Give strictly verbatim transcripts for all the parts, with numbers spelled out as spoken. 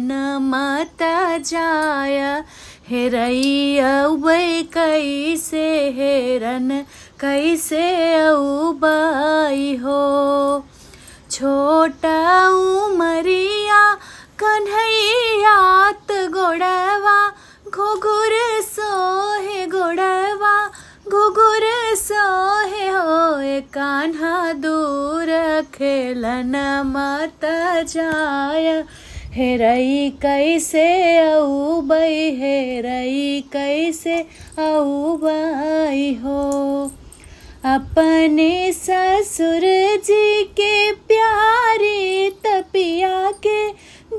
न मत जाय, हेरई अउबै कैसे हेरन, कैसे अउबै हो। छोट उमरिया कन्हैया त गोड़वा घुघुर सोहे, गोड़वा घुघुर सोहे होए। कान्हा दूर खेलन मत जाय, हेरई कैसे अउबै, हेरई कैसे अउबै हो। अपने ससुर जी के प्यारी त पिया के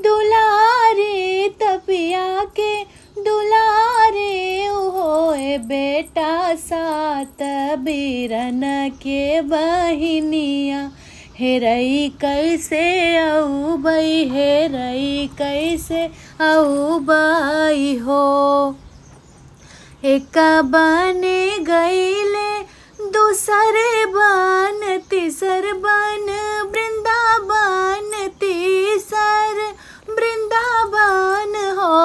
दुलारी, त पिया के दुलारी होए। बेटा सात बीरन के बहिनिया, हेरई कैसे अउबै, हेरई कैसे अउबै हो। एक बन गईले दूसर बन, तीसर बन वृंदावन, तीसर वृंदावन हो।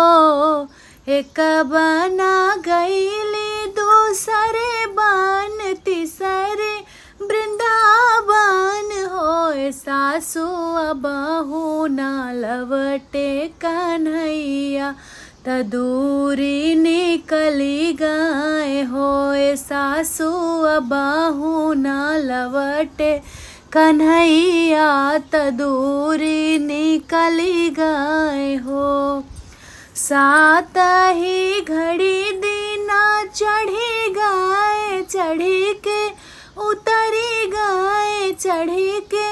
एक बन गईले दूसर बन, तीसर वृंदावन होए। सासु अबहु ना लवटे कन्हैया, त दूरी निकली गए होए। सासु अबहु ना लवटे कन्हैया, त दूरी निकली गए हो। सात ही घड़ी दिना चढ़ी गए, चढ़ी के उतरी गए, चढ़ी के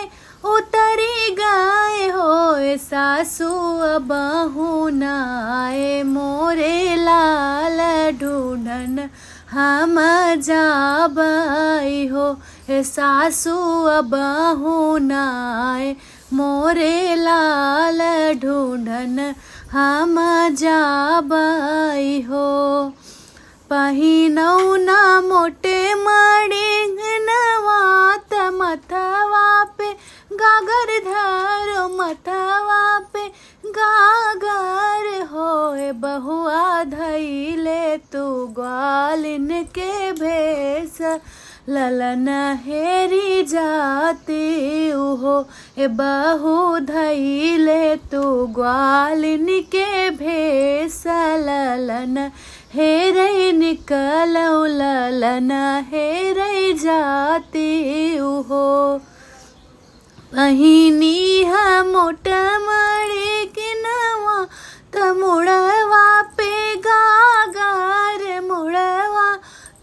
उतरी गए होए। सासु अबहु ना आए, मोरे लाल ढूंढन हम जाबै हो। हे सासु अबहु ना आए, मोरे लाल ढूंढन हम जाबै हो। पहिनौ ना मोटे मड़िंगनवा, त मथवा पे गागर धरो, मथवा पे गागर होए। बहुआ धइले तू ग्वालिन के भेस, ललन हेरी जाती उहो। ए बहू धइले तू ग्वालिन के भेस, ललन हेरै निकलौ, ललन हेरै जाती उहो। पहिनी ह मोट मड़िकनवा, त मुड़वा पे गागर, मुड़वा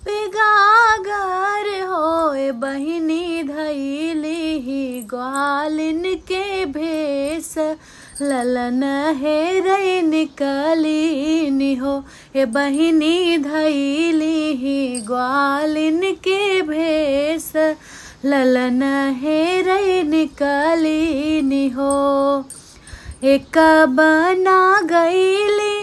पे गागर होए। बहिनी धइली ही ग्वालिन के भेस, ललन हेरै निकलिनी हो। ए बहिनी धइली ही ग्वालिन के भेस, ललन हेरै निकलिनी हो। एक बना गईली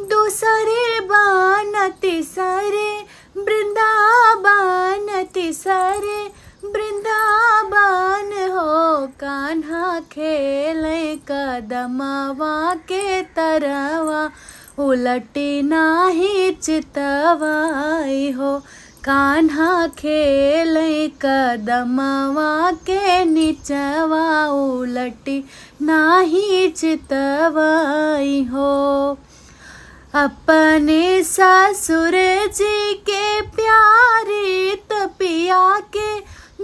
दूसरे बन, तीसरे वृंदावन, तीसरे वृंदावन हो। कान्हा खेलै कदमवा के तरवा, उलटी नाही चितवाई हो। कान्हा खेलै कदमवा के निचवा, उलटी नाही चितवाई हो। अपने ससुर जी के प्यारी त पिया के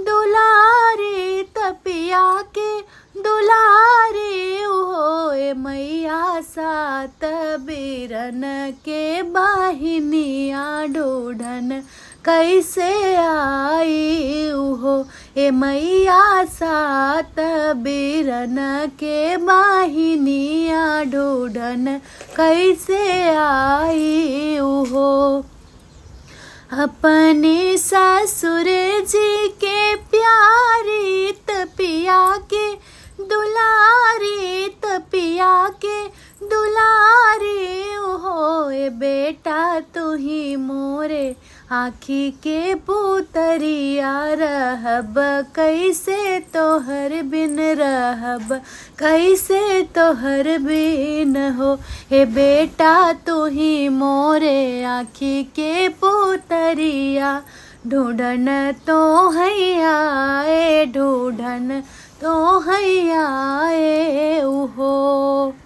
दुलारी, त पिया के दुलारी उहो। ए मैया सात बीरन के बहिनिया ढूंढन कैसे आई उहो। ए मैया सात बीरन के बहिनिया ढूंढन कैसे आई उहो। अपने ससुर जी के प्यारी त पिया के दुलारी, त पिया के दुलारी उहो। ए बेटा तू ही मोरे आँखी के पुतरिया रहब, कैसे तोहर बिन रहब, कैसे तोहर बिन हो। हे बेटा, तू ही मोरे आँखी के पुतरिया, ढूंढन तो हैया, ए ढूंढन तो हैया, ए उहो।